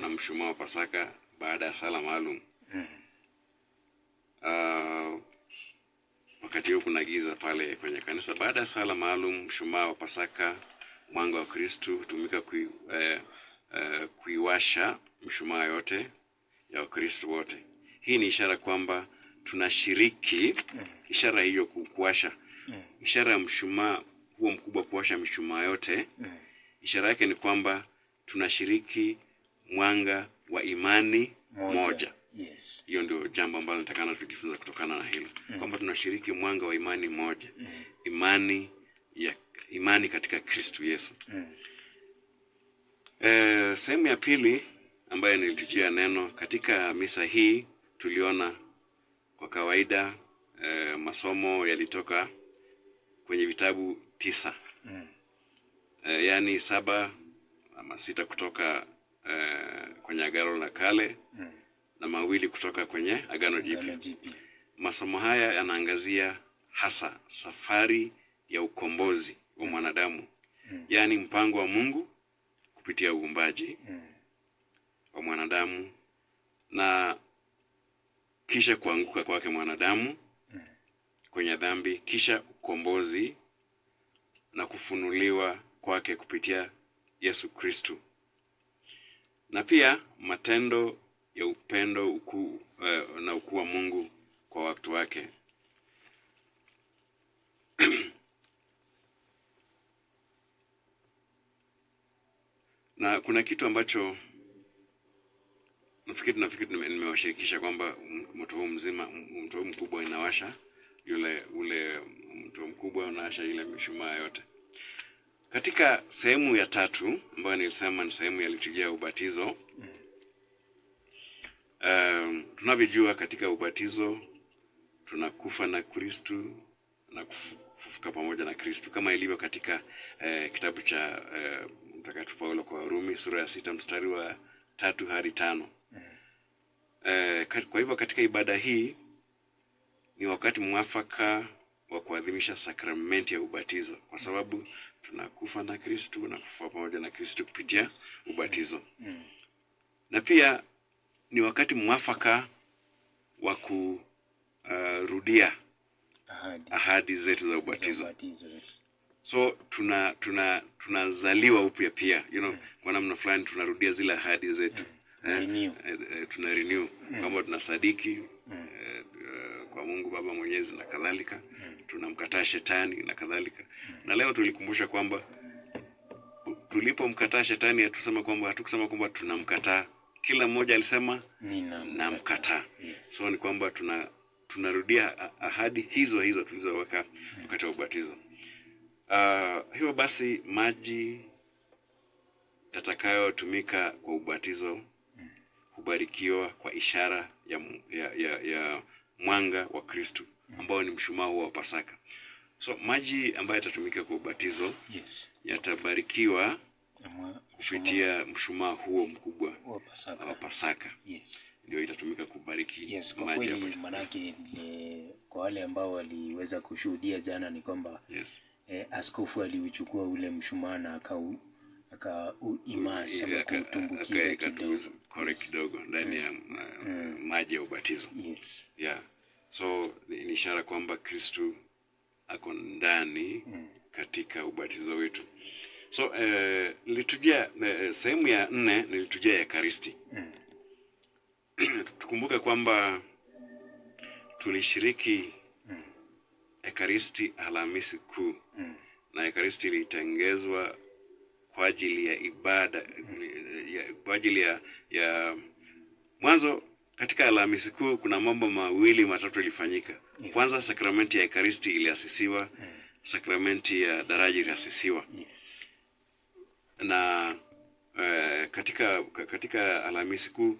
na mshumaa wa Pasaka baada ya sala maalum. Wakati huo kuna giza pale kwenye kanisa. Baada ya sala maalum, mshumaa wa Pasaka, mwanga wa Kristu hutumika kuiwasha mshumaa yote ya Wakristo wote. Hii ni ishara kwamba tunashiriki ishara hiyo kuwasha ishara ya mshumaa huo mkubwa kuwasha mishumaa yote. Ishara yake ni kwamba tunashiriki mwanga wa imani moja. Yes. Hiyo ndio jambo ambalo natakana tujifunza kutokana na hilo, kwamba tunashiriki mwanga wa imani moja, imani ya imani katika Kristu Yesu. Sehemu ya pili ambayo nilitujia neno katika misa hii, tuliona kwa kawaida masomo yalitoka kwenye vitabu 9, yaani 7 ama 6 kutoka kwenye Agano la Kale na 2 kutoka kwenye Agano Jipya. Masomo haya yanaangazia hasa safari ya ukombozi wa mwanadamu, yaani mpango wa Mungu kupitia uumbaji wa mwanadamu na kisha kuanguka kwake mwanadamu kwenye dhambi, kisha ukombozi na kufunuliwa kwake kupitia Yesu Kristu, na pia matendo ya upendo ukuu na ukuu wa Mungu kwa watu wake. Na kuna kitu ambacho nafikiri nimewashirikisha kwamba moto huu mzima, moto huu mkubwa inawasha yule ule moto mkubwa unawasha ile mishumaa yote. Katika sehemu ya tatu ambayo nilisema ni sehemu ya liturujia ya ubatizo, tunavyojua katika ubatizo tunakufa na Kristu na kufufuka pamoja na Kristu kama ilivyo katika kitabu cha Mtakatifu Paulo kwa Warumi sura ya 6 mstari wa 3 hadi 5. Kwa hivyo katika ibada hii ni wakati mwafaka wa kuadhimisha sakramenti ya ubatizo, kwa sababu tunakufa na Kristu na kufufuka pamoja na Kristu kupitia ubatizo. Na pia ni wakati mwafaka wa kurudia ahadi zetu za ubatizo. Yes. So tunazaliwa upya pia, you know, kwa namna fulani tunarudia zile ahadi zetu. Renew. Tuna renew kwamba tunasadiki kwa Mungu Baba Mwenyezi na kadhalika, tunamkataa shetani na kadhalika. Na leo tulikumbusha kwamba tulipomkataa shetani hatukusema kwamba tunamkataa. Kila mmoja alisema namkataa. Yes. So ni kwamba tunarudia ahadi hizo hizo tulizoweka wakati wa ubatizo. Hivyo basi maji yatakayotumika kwa ubatizo hubarikiwa kwa ishara ya mwanga wa Kristu ambao ni mshumaa huo wa Pasaka. So maji ambayo yatatumika kwa ubatizo yatabarikiwa kupitia mshumaa huo mkubwa wa Pasaka. Wa Pasaka. Yes. Ndio itatumika kubariki Yes, kwa maji kweli hapo. manake kwa wale ambao waliweza kushuhudia jana ni kwamba Yes. Askofu aliuchukua ule mshumaa na akauimarisha kuutumbukiza kidogo. Kore kidogo ndani ya maji ya ubatizo. Yes. Yeah. So ni ishara kwamba Kristu ako ndani katika ubatizo wetu. So liturujia sehemu ya 4 ni liturujia ya Ekaristi. Tukumbuke kwamba tulishiriki Ekaristi Alhamisi Kuu. Na Ekaristi ilitengezwa kwa ajili ya ibada, kwa ajili ya mwanzo. Katika Alhamisi Kuu kuna mambo mawili matatu ilifanyika. Yes. Kwanza, sakramenti ya Ekaristi iliasisiwa. Sakramenti ya daraja iliasisiwa. Yes. Na katika Alhamisi Kuu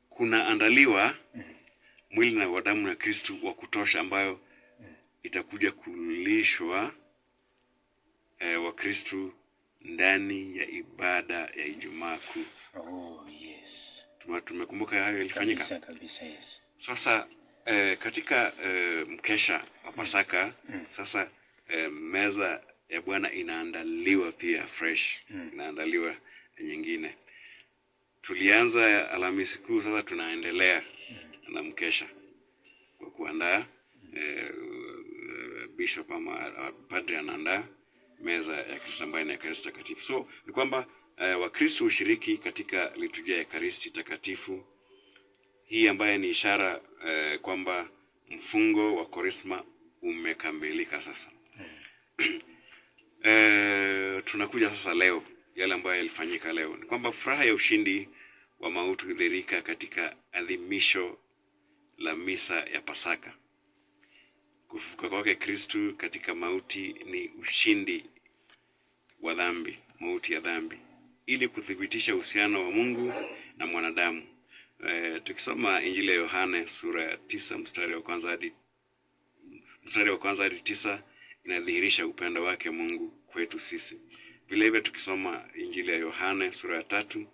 kunaandaliwa mwili na wa damu na Kristu wa kutosha ambayo itakuja kulishwa Wakristu ndani ya ibada ya Ijumaa Kuu. Oh, yes. Tumekumbuka hayo yalifanyika. Kabisa, kabisa, yes. Sasa katika mkesha wa Pasaka, sasa meza ya Bwana inaandaliwa pia fresh, inaandaliwa nyingine. Tulianza Alhamisi Kuu, sasa tunaendelea na mkesha kwa kuandaa bishop ama padre anaandaa meza ya Kristo ambayo ni Ekaristi Takatifu. So ni kwamba Wakristo hushiriki katika liturujia ya Ekaristi Takatifu hii ambayo ni ishara kwamba mfungo wa Kwaresma umekamilika sasa. Tunakuja sasa leo, yale ambayo yalifanyika leo ni kwamba furaha ya ushindi wa mauti hudhihirika katika adhimisho la misa ya Pasaka. Kufufuka kwake Kristu katika mauti ni ushindi wa dhambi, mauti ya dhambi, ili kuthibitisha uhusiano wa Mungu na mwanadamu. Tukisoma Injili ya Yohane sura ya 9 mstari wa kwanza hadi 9 inadhihirisha upendo wake Mungu kwetu sisi. Vile vile tukisoma Injili ya Yohane sura ya 3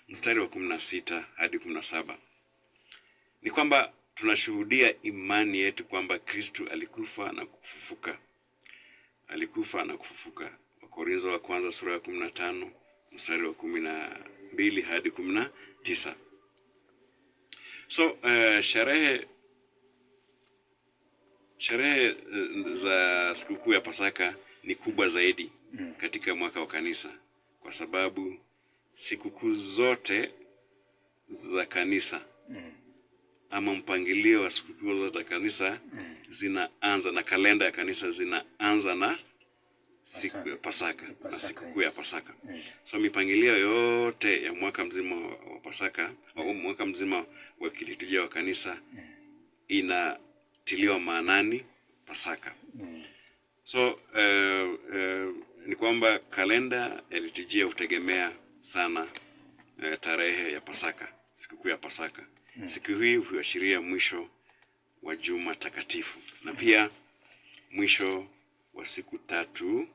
mstari wa 16 hadi 17 ni kwamba tunashuhudia imani yetu kwamba Kristu alikufa na kufufuka. Alikufa na kufufuka. Wakorintho wa kwanza sura ya 15 mstari wa 12 hadi 19. So sherehe za sikukuu ya Pasaka ni kubwa zaidi katika mwaka wa kanisa, kwa sababu sikukuu zote za kanisa ama mpangilio wa sikukuu zote za kanisa zinaanza na kalenda ya kanisa zinaanza na siku ya Pasaka, na sikukuu ya Pasaka. So mipangilio yote ya mwaka mzima wa Pasaka au mwaka mzima wa kiliturujia wa kanisa inatiliwa maanani Pasaka. So ni kwamba kalenda ya liturujia hutegemea sana tarehe ya Pasaka, sikukuu ya Pasaka. Siku hii huashiria mwisho wa Juma Takatifu na pia mwisho wa siku tatu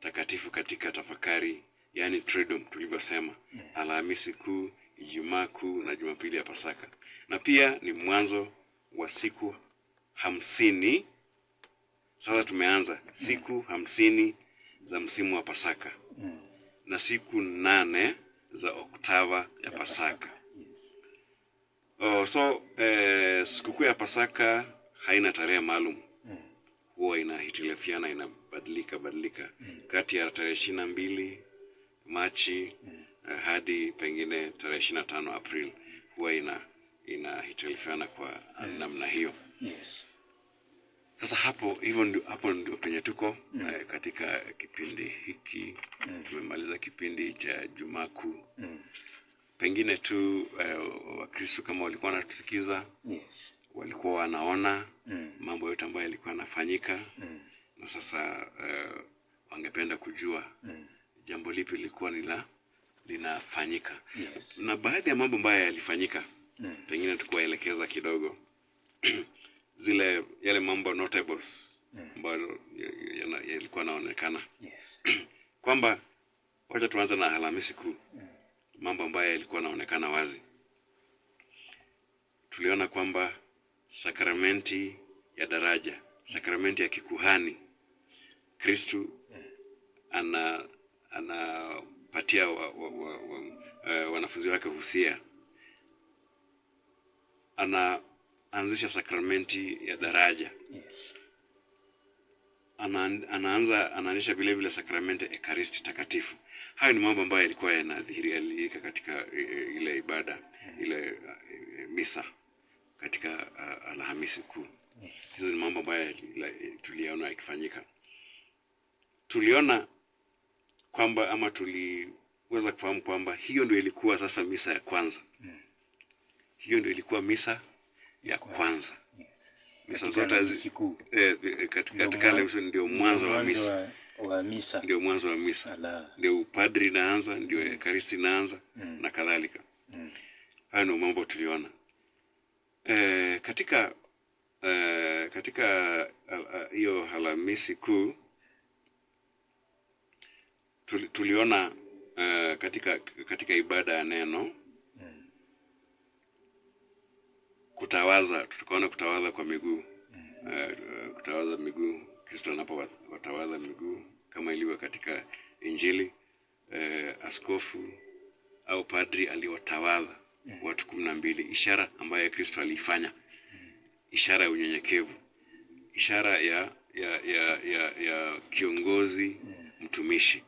takatifu katika tafakari, yani Triduum tulivyosema, Alhamisi Kuu, Ijumaa Kuu na Jumapili ya Pasaka, na pia ni mwanzo wa siku 50. Sasa tumeanza siku 50 za msimu wa Pasaka na siku 8 za oktava ya Pasaka. Yes. So sikukuu ya Pasaka haina tarehe maalum, huwa inahitilafiana, inabadilika badilika kati ya tarehe 22 Machi hadi pengine tarehe 25 Aprili, huwa inahitilafiana kwa namna hiyo. Yes. Sasa hapo hivyo ndio, hapo ndio penye tuko katika kipindi hiki. Tumemaliza kipindi cha Jumaa Kuu. Pengine tu Wakristo kama walikuwa wanatusikiza, Yes. walikuwa wanaona mambo yote ambayo yalikuwa yanafanyika, na sasa wangependa kujua jambo lipi lilikuwa linafanyika. Yes. Na baadhi ya mambo ambayo yalifanyika, pengine tukuwaelekeza kidogo zile yale mambo notables ambayo yalikuwa yanaonekana. Yes. Kwamba wacha tuanze na Alhamisi Kuu, mambo ambayo yalikuwa yanaonekana wazi. Tuliona kwamba sakramenti ya daraja, sakramenti ya kikuhani, Kristu anapatia wanafunzi wake husia, anaanzisha sakramenti ya daraja. Yes. Anaanzisha vile vile sakramenti ya Ekaristi Takatifu. Hayo ni mambo ambayo yalikuwa yanadhihirika katika ile ibada, ile misa katika Alhamisi Kuu. Yes. Hizo ni mambo ambayo tuliona yakifanyika. Tuliona kwamba ama tuliweza kufahamu kwamba hiyo ndio ilikuwa sasa misa ya kwanza. Hiyo ndio ilikuwa misa ya kwanza. Yes. Misa Katika zote Alhamisi Kuu. Katika Alhamisi ndio mwanzo wa misa. Wa misa. Ndio mwanzo wa misa. Ala. Ndio upadri inaanza, ndio Ekaristi inaanza na kadhalika. Hayo ndio mambo tuliona. Katika hiyo Alhamisi Kuu tuliona katika ibada ya neno kutawaza, tukaona kutawaza kwa miguu. Kutawaza miguu, Kristo anapowatawaza miguu kama ilivyo katika Injili. Askofu au padri aliwatawadha watu 12, ishara ambayo Kristo aliifanya, ishara ya unyenyekevu, ishara ya kiongozi mtumishi.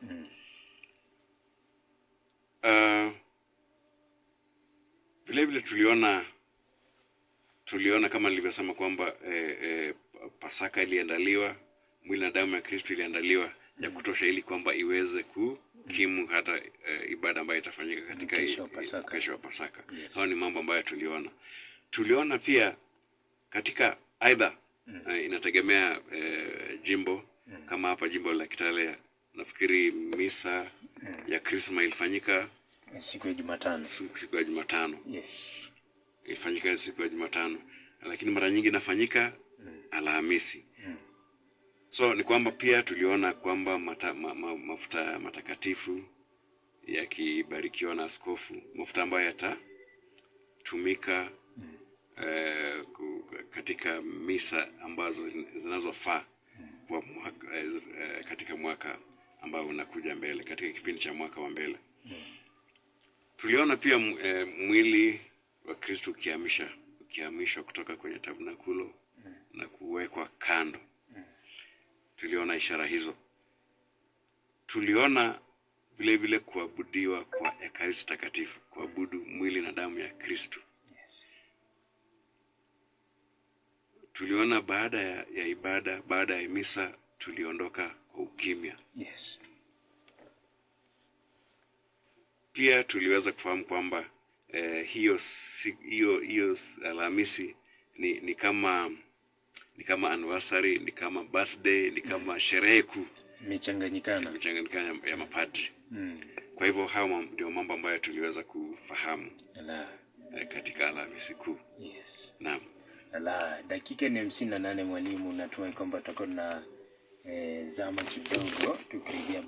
Vile vile tuliona kama nilivyosema kwamba Pasaka iliandaliwa, mwili na damu ya Kristo iliandaliwa ya kutosha ili kwamba iweze kukimu hata ibada ambayo itafanyika katika Mkesha wa Pasaka. Mkesha wa Pasaka. Yes. Hayo ni mambo ambayo tuliona. Tuliona pia katika aidha inategemea jimbo kama hapa jimbo la Kitale, nafikiri misa ya Krisma ilifanyika Siku ya Jumatano. siku ya Jumatano. Yes. Ilifanyika siku ya Jumatano, lakini mara nyingi inafanyika Alhamisi. So ni kwamba pia tuliona kwamba mafuta matakatifu yakibarikiwa na askofu, mafuta ambayo yatatumika katika misa ambazo zinazofaa kwa mwaka, katika mwaka ambao unakuja mbele, katika kipindi cha mwaka wa mbele. Tuliona pia mwili wa Kristo ukihamishwa kutoka kwenye tabernakulo na kuwekwa kando. Tuliona ishara hizo. Tuliona vile vile kuabudiwa kwa Ekaristi Takatifu, kuabudu mwili na damu ya Kristo. Yes. Tuliona baada ya ibada, baada ya misa, tuliondoka kwa ukimya. Yes. Pia tuliweza kufahamu kwamba hiyo Alhamisi ni kama anniversary, ni kama birthday, ni kama sherehe kuu Imechanganyikana. imechanganyikana ya mapadri. Kwa hivyo hayo ndio mambo ambayo tuliweza kufahamu Ala. Katika Alhamisi Kuu. Yes. Naam. Ala, dakika ni 58 mwalimu, natumai kwamba tutakuwa na zama kidogo tukirejea.